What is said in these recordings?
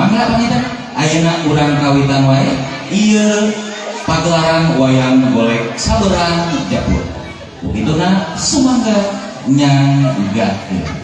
Mangga panginten ayeuna urang kawitan wae ieu pagelaran wayang golek saberang Japur. Begituna sumangga nyanggakeun.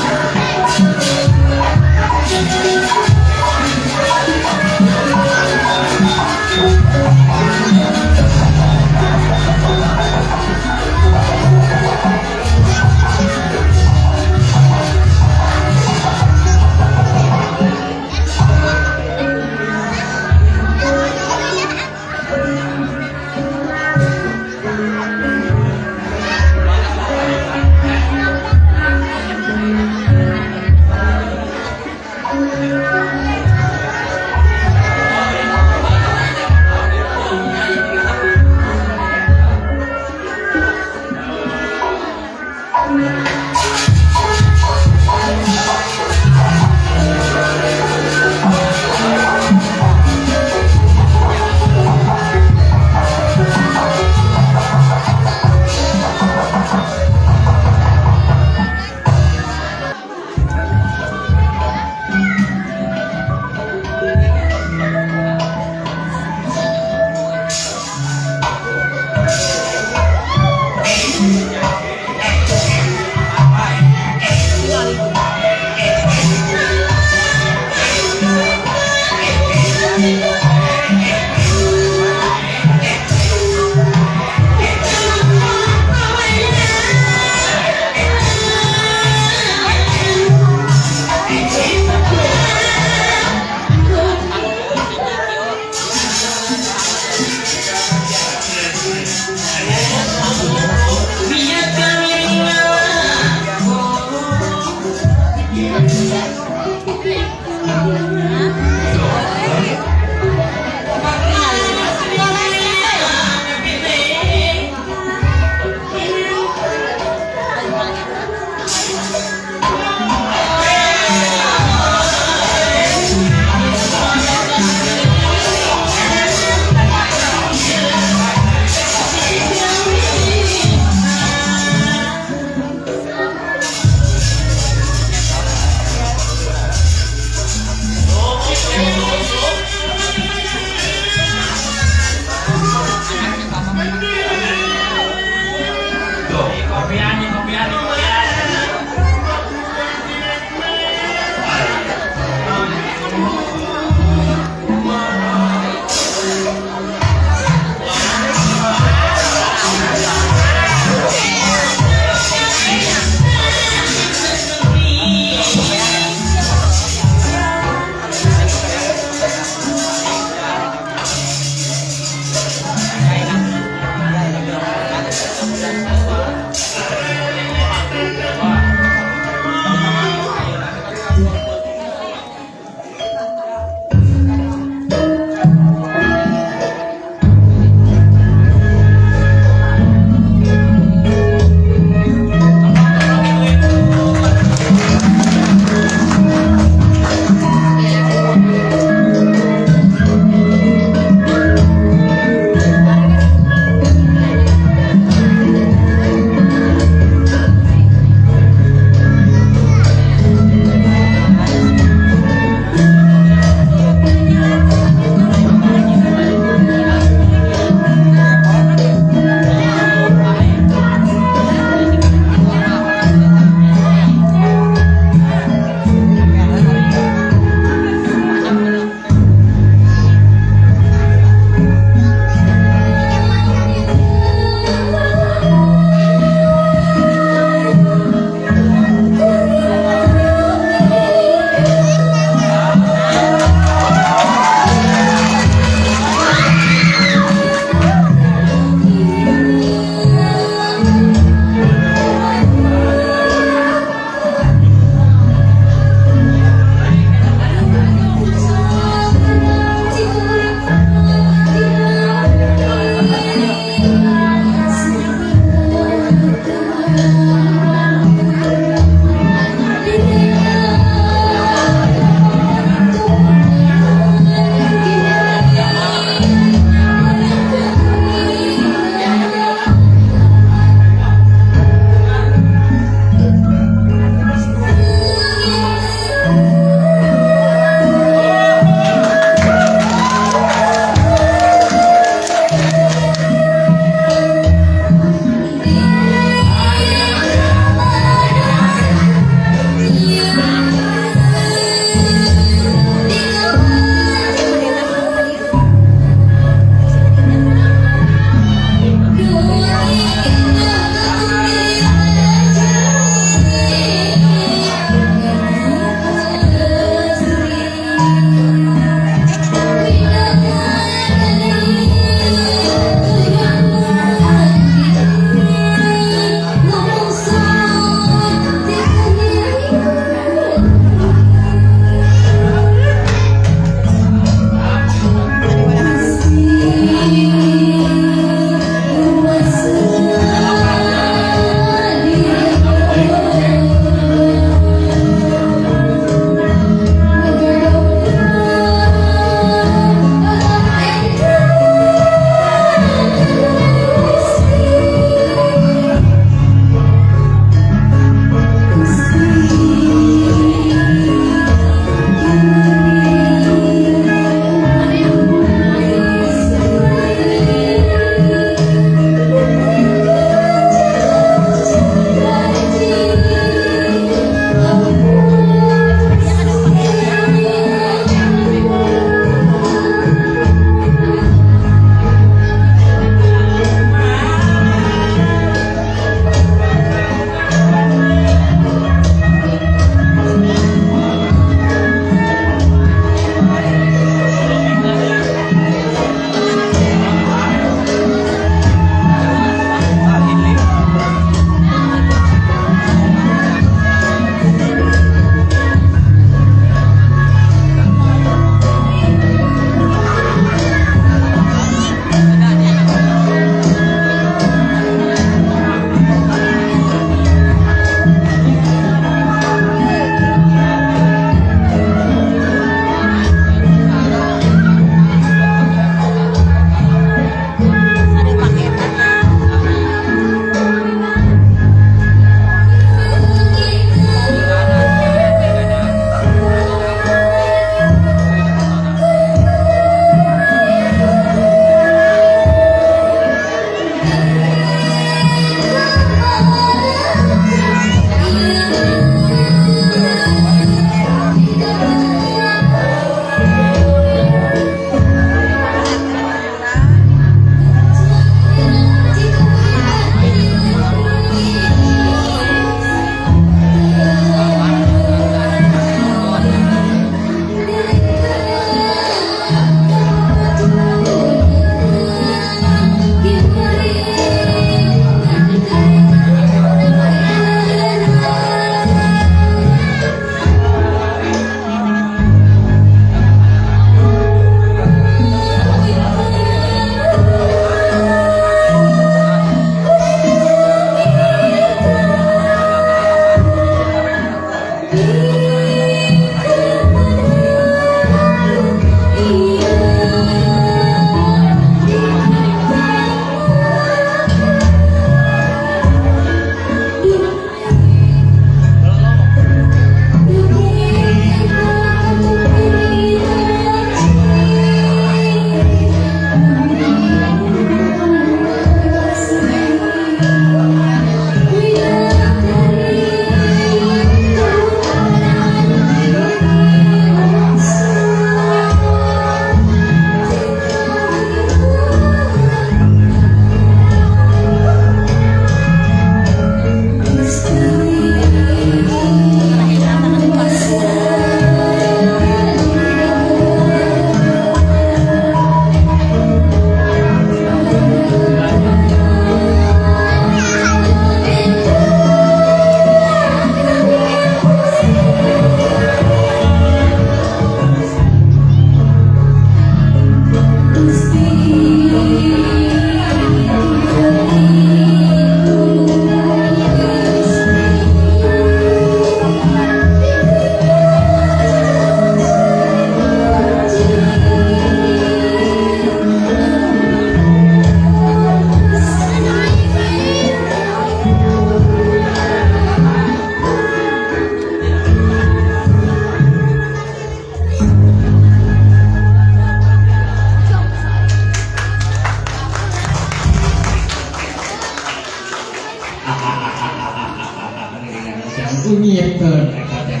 Unyieun eta teh.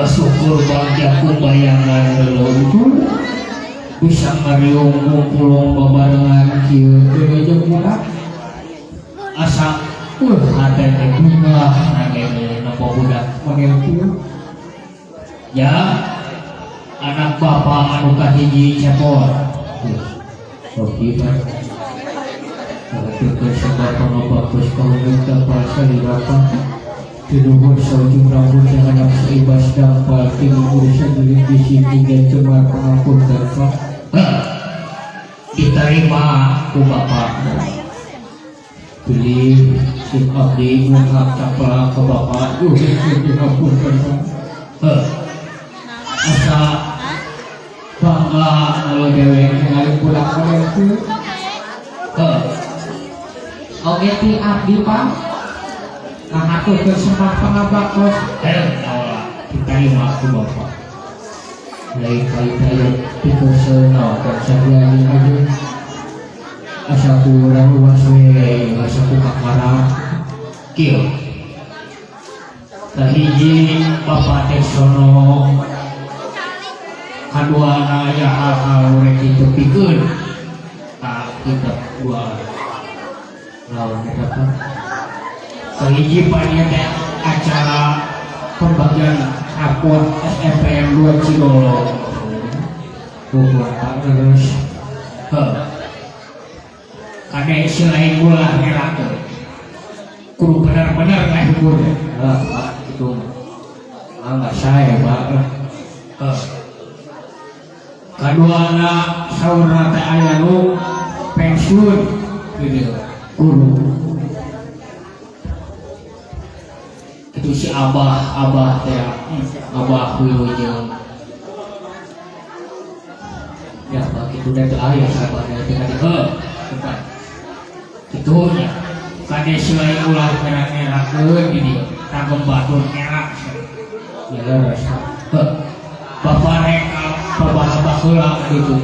Syukur bagja kumbayangan leluhur bisa ngariung ngumpulong babarengan kieu deui jeung budak asa hate teh bungah nangge nempo budak model kieu ya anak bapak anu kahiji cepot. Oke, Pak. Ketika sebab pangabaktos kaunut tapal salirapa Tiluhur saujung rambut yang anak seibas dampal Tiluhur sajuling bisi hingga cemar pengampun tanpa. Diterima ku bapak. Pilih si abdi ngungkap capla ke bapak. Duh, dihampun tanpa. Asa bangga kalau dewek ningali budak model kieu. Heuh. Oge ti abdi, Pak, ngahaturkeun sembah pangabaktos. Eh, diterima ku bapak. Lain kali tayo pikeun naon sadia aja. Asa kurang luas we, asa ku kakara. Kieu. Kahiji bapak teh sono, kaduana aya hal-hal rek ditepikeun ka kita dua. Naon eta, Pak? Kahiji panitia teh acara pembagian rapor SMPN 2 Cilolo. Bukan Pak terus. Heuh. Kade selain ulah ngerakeun. Kudu bener-bener ngahibur. Heuh, Pak, itu. Ah, nggak saya, Pak. Heuh. Kaduana saurna teh aya nu pensiun gitu guru. Itu si abah abah teh abah wilujeng ya Pak itu dan teu aya sabarnya teh tadi heuh bukan kitu nya kade selain ulah ngerak-ngerakeun di dieu kagem batur ngerak ya leres heuh bapak rek babah-abah heula gitu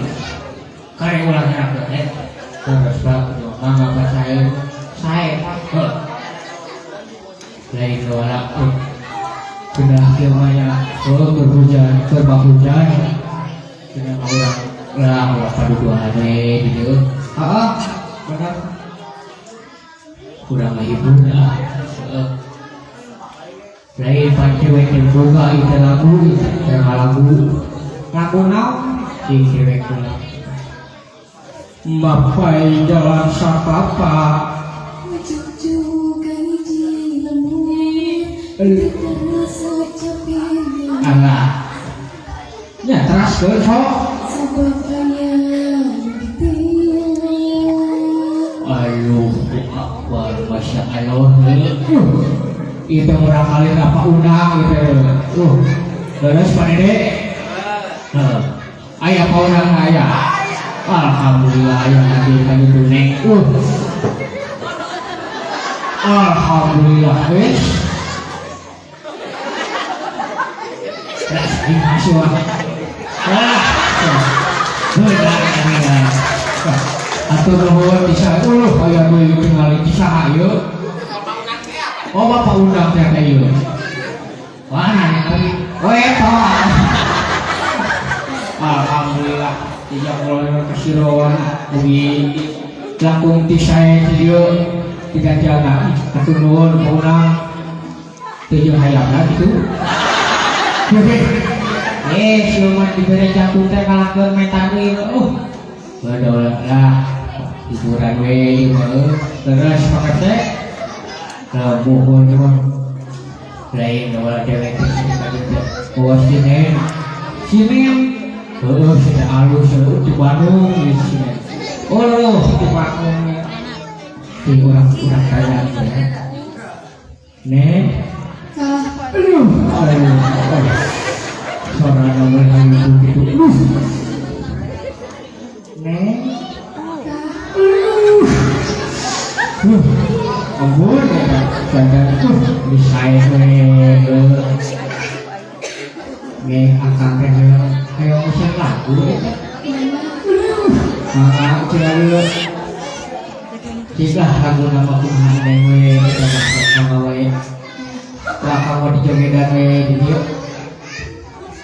kade ulah ngerakeun leres Pak mangga Pak saya Sae, Pak. Heuh. Lain wala sudah kieu mah nya oh keur hujan keur hujan cenah urang lah ulah paduduhan we di dieu. Heeh, bener. Kurang ngahibur lah. Heeh. Lain pan cewek teh boga ieu lagu ieu teh lagu. Lagu naon? Cing cewek lah Mapai jalan sapapa. Cucu kahiji lembur teu terasa capekna. Alah nya teras ke sok. Sabab aya nu ditilang. Aduh, akbar, masya Allah. Itu orang kali apa undang gitu. Terus Pak Dede. Heeh. Aya paundang aya. Alhamdulillah aya hadir ka ditu neng. Alhamdulillah wes. Lah, ini masuk ah. Lah. Benar ya. Atur nuhun bisa aya nu tingali saha ieu? Oh, bapak undang teh teh ieu. Wah, nanya lagi. Oh, eta. Alhamdulillah tidak mulai kesiroan mugi langkung ti sae ti dieu digantiana. Atur nuhun paundang teu jeung hayamna kitu. Siluman dibere jantung teh kalangkeun meta deui. Badola lah. Hiburan we ieu mah. Terus pakai teh. Lah mohon ieu mah. Lain wala dewek teh tadi teh. Oh, sinen. Sinen. Heeh, sinen alus di Bandung ieu sinen. Oh, di Bandung. Di urang-urang kaya ya. Nen. Kah. Aduh, aduh, aduh. Suara nomor hayu gitu. Aduh. Neng. Kah. Aduh. Ampun ya, jangan tuh bisa we. Nge akang teh hayang hayang usah lagu eta. Mana? Maka cenah dulu. Cigah lagu nama kumaha neng we eta mah nama wae. jogedan we di dieu.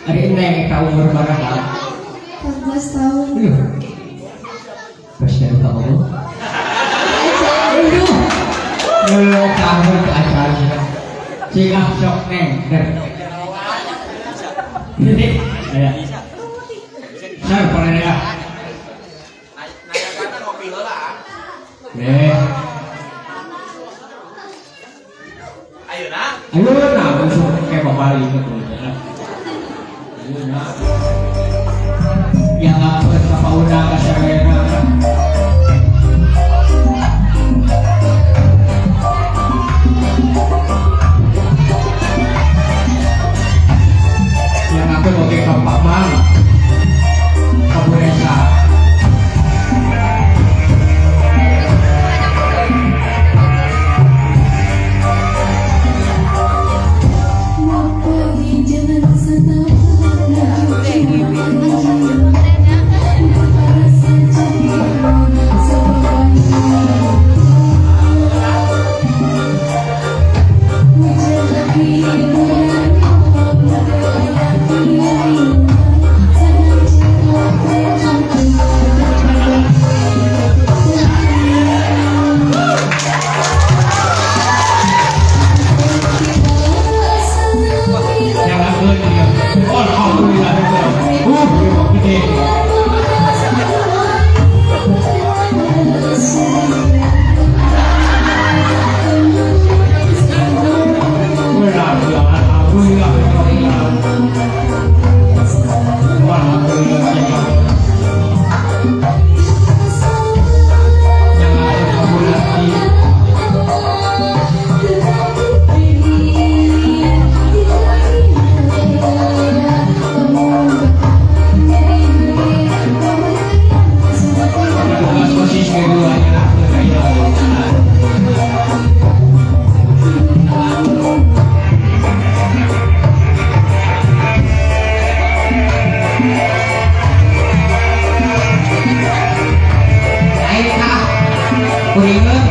Ari neng eta umur baraha? 14 tahun. Aduh. Pas dari kamu. Aduh. Belum tahun ke acara. Cingah sok neng. Ini, ya. Sar paling ya. Eh. Ayo nah. Ayo nah, besok kayak bapak ini tuh. Ayo nah. Yang apa sama undang ke sarena. Yang aku mau ke Pak Mang, Kaburesa. Mau pergi jalan setapak, Yang aku ini, alhamdulillah, gede. Alhamdulillah, alhamdulillah, alhamdulillah. Yang ada kabulati. Tugas posisi keduanya lah, kayak. Naik ah, kuringan.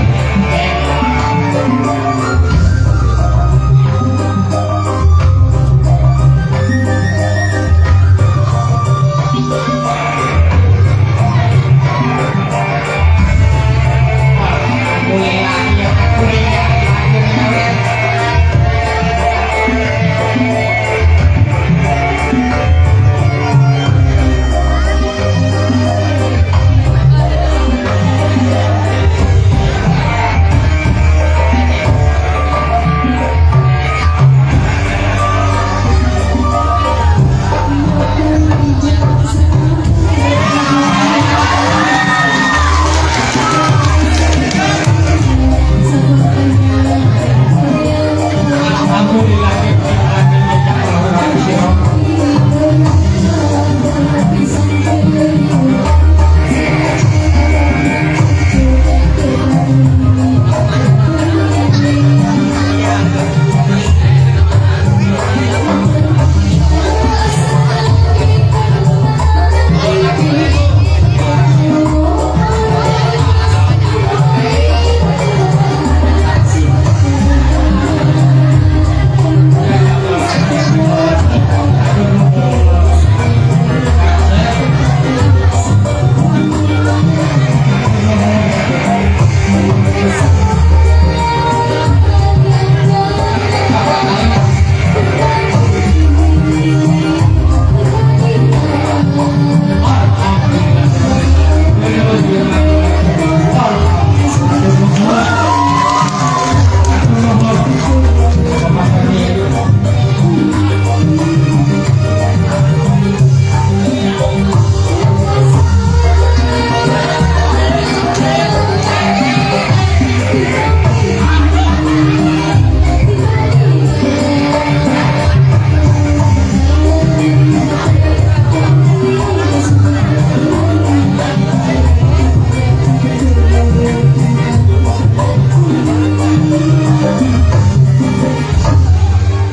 Alhamdulillah,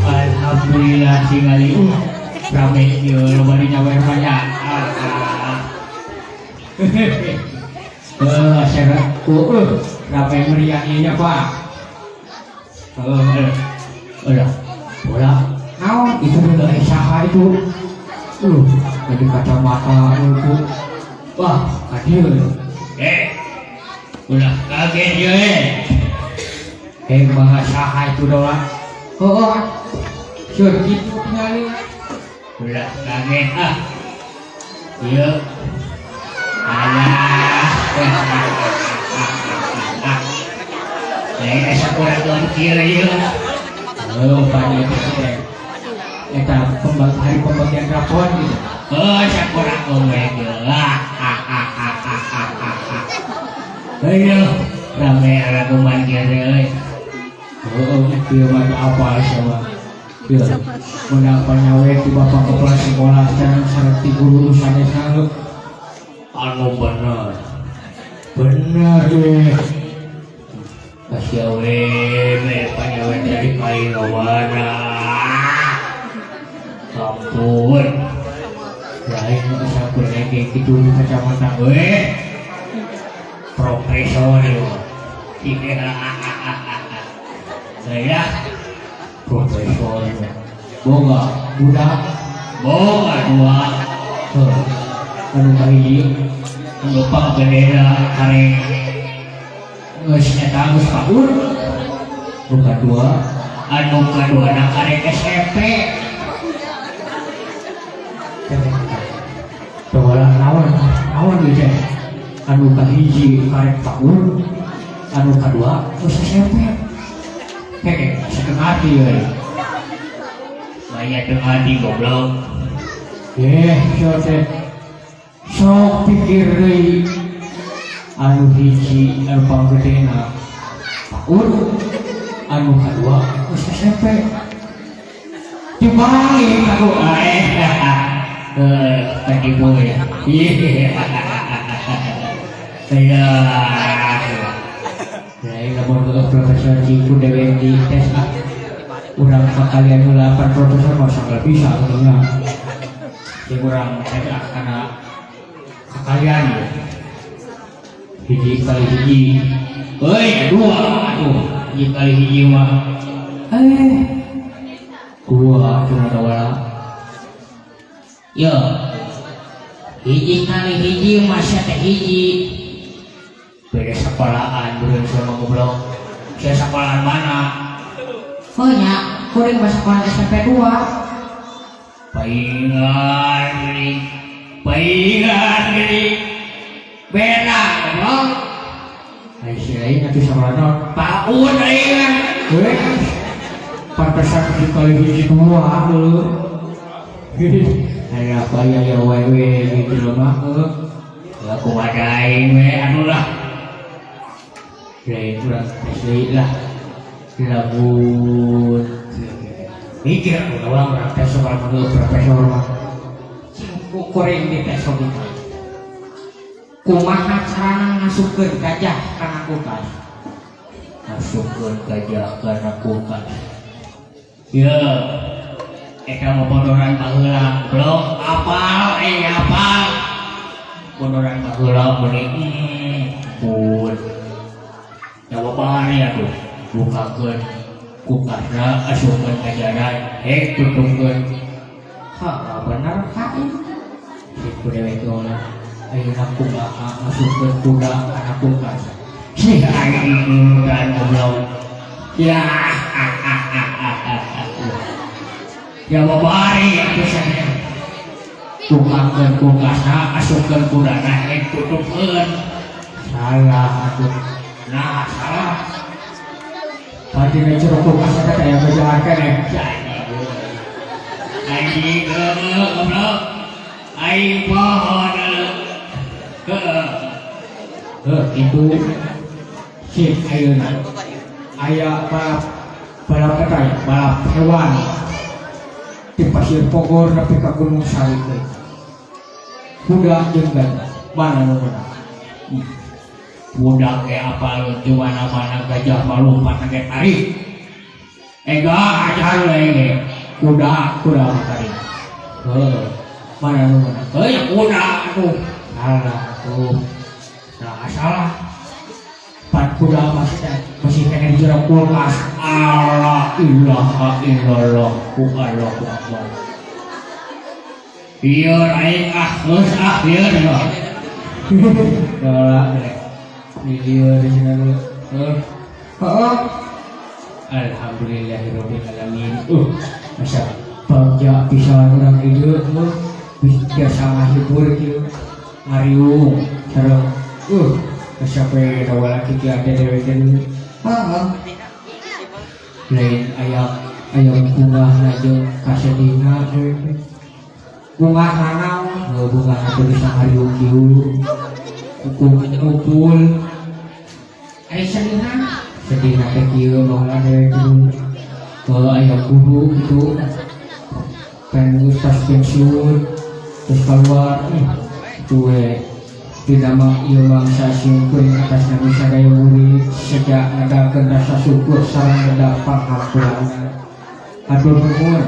Alhamdulillah tingali rame ieu loba nyawer banyak. Rame meriah ieu nya Pak. Udah, bola. itu. Jadi kacamata itu. Wah, kadieu. Eh, ulah kaget ye. Eh, bahasa itu doang. Oh, sure gitu tinggalin. Ulah kaget ah. Ieu. Alah. Eh, asa kurang kieu ieu. Oh, banyak itu teh. Eta hari pembagian rapor gitu. Oh, asa kurang we ieu. Ayo, rame raguman kieu euy. Oh, ieu mah apa sama. Ieu menang panyawe ti bapak kepala sekolah sareng sareng ti guru sanesna. Anu bener. Bener deh. Kasih we we panyawe dari kain wana. Ampun. Lain asa kurang kayak gitu di kacamata We. Profesor yo. Iya. Saya profesor. Boga budak boga dua. Heuh. Anu kahiji anu panggedena kareng geus eta geus paur. Nu kadua anu kaduana kareng SMP. Tawala naon naon ieu teh anu kahiji karek paur anu kadua geus SMP. Hege setengah hati euy. Banyak tengah di goblok. Eh, sia teh sok pikir deui anu hiji anu panggedena paur anu kadua geus SMP. Dibalik aku. Eh, tadi boy. Iya. Saya Lain lamun ke profesor ciku dewek di tes ah. Urang kalian ngelapan profesor masa nggak bisa katanya. Jadi urang tes ah karena kalian ya. Hiji kali hiji. Hei, dua. Aduh, hiji kali hiji mah. Eh, dua cuma dua. Yo. Hiji kali hiji masa teh hiji. Beda sekolahan belum sama goblok. Saya sekolahan mana? Oh nya, kuring mah sekolah SMP 2. Paingan geuning. Paingan geuning. Beda goblok. Ai si lain atuh sekolah naon? PAUD aing. Weh, pantesan hiji kali hiji dua dulu. Aya apa ya ya we we gitu loh mah. Heuh. Ya kumaha aing we anu lah. Lain urang tes deui lah. Lamun mikir urang urang tes soal menurut profesor mah. Ku kuring di tes oge. Kumaha carana ngasupkeun gajah kana kulkas? Masukkeun gajah kana kulkas. Ya, eta mah bodoran baheula, goblok. Apal aing apal. Bodoran baheula meuni pun. Jawaban ya tuh. Bukakeun kulkasna asupkeun gajahna, hek tutupkeun. Ha, bener ka ini. Siku dewek olah. Ayeuna kumaha ngasupkeun kuda kana kulkas? Si aing dan goblok. Ya. Ya babari atuh saya. Bukakeun kulkasna asupkeun kudana hek tutupkeun. Salah atuh. Nah, salah. Pasti jero kulkas eta teh aya gajah keneh. Anjing heueuh goblok. Aing pohon heueuh. Heuh, itu sih ayeuna. Aya balap balap eta ya, balap hewan di Pasir Bogor nepi ka Gunung Sari teh. Kuda jeung gajah, mana nu menang? Budak ge apal di mana-mana gajah mah lompat ge tarik. Ega ajar we ge. Kuda, kuda mah tarik. Heuh, mana nu menang? Heuh ya kuda atuh. Salah tuh. Nah, salah. Pan kuda masih teh masih kena di jero kulkas. Allah ilaha illallah ku Allahu akbar. Lieur aing ah, geus ah lieur ya. Galak deh. Lieur di sini dulu. Heeh. Alhamdulillahirabbil alamin. Masa bagja pisan urang di dieu bisa ngahibur kieu. Ngariung sareng sampai laki ki ada dewe teh. Heeh. Lain aya aya bungahna jeung kasedihna dewe teh. Bungah nanaon? Heuh, bungahna teh bisa ngariung kieu. Kumpul. Ari sedihna? Sedihna teh kieu baheula dewe teh. Heuh, aya guru gitu. Kan geus pas pensiun terus keluar itu we tidak mah ieu mangsa syukur atas nami sadaya murid sejak ngadakeun rasa syukur sareng ngedak panghampurana. Hatur nuhun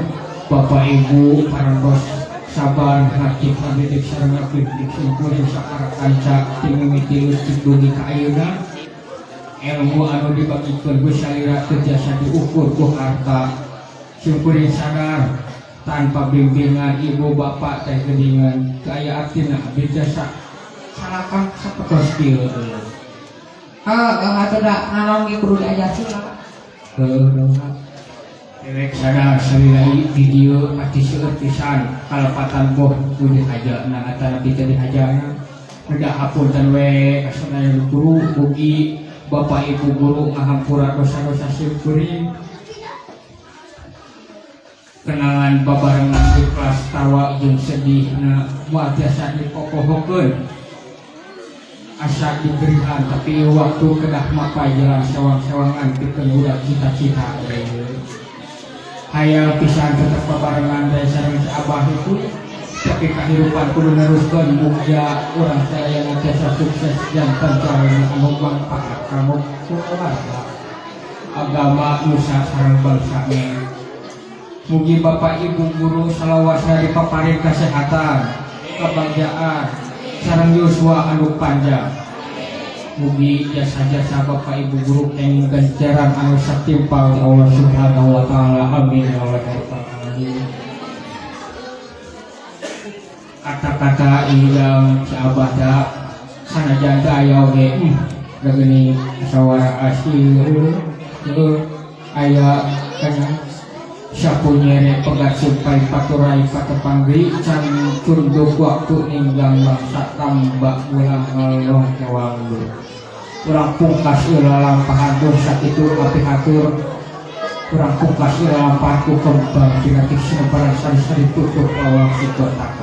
Bapak Ibu parantos sabar ngakip ngabidik sareng ngabidik syukur sakara kanca ti mimiti leutik dugi ka ayeuna. Ilmu anu dibagikeun ku salira teu tiasa diukur ku harta. Syukurin sadar tanpa bimbingan ibu bapak teh geuningan teu aya artina abdi jasa salakang sapertos kieu. Heeh, atuh da nanaon ge kudu diajar heula. Heuh, dewek sadar salila di dieu pasti seueur pisan kalepatan boh nu dihajana atanapi teu dihajana. Reda hapunten we ka sadaya guru, mugi Bapak Ibu guru ngahampura dosa-dosa simkuring. Kenangan babarengan di kelas tawa jeung sedihna moal tiasa dipopohokeun. Asa diberihan tapi waktu kedah mapai jalan sewang-sewangan pikeun udah cita-cita. Hayang pisan tetep babarengan teh sareng si Abah itu, tapi kehidupan kudu neruskeun. Mugia urang sadayana tiasa sukses janten calon anu manfaat kanggo keluarga, agama, nusa sareng bangsa. Mugi Bapak Ibu guru salawasna dipaparin kesehatan, kebahagiaan, sareng yuswa anu panjang. Mugi jasa-jasa Bapak Ibu guru kenging ganjaran anu satimpal ti Allah Subhanahu wa taala. Amin ya Allah ya rabbal alamin. Kata-kata idang si Abah da sanajan teu aya oge da geuning sawara asih heuh aya kana sapu nyere pegat supai paturai patepang deui can cunduk waktu ninggang bangsa tambah ulang ngalong kewang urang pungkas lampahan dosa kitu ngapihatur urang pungkas lampahan ku kembang dina sinebaran sari-sari tutup lawang si kotak.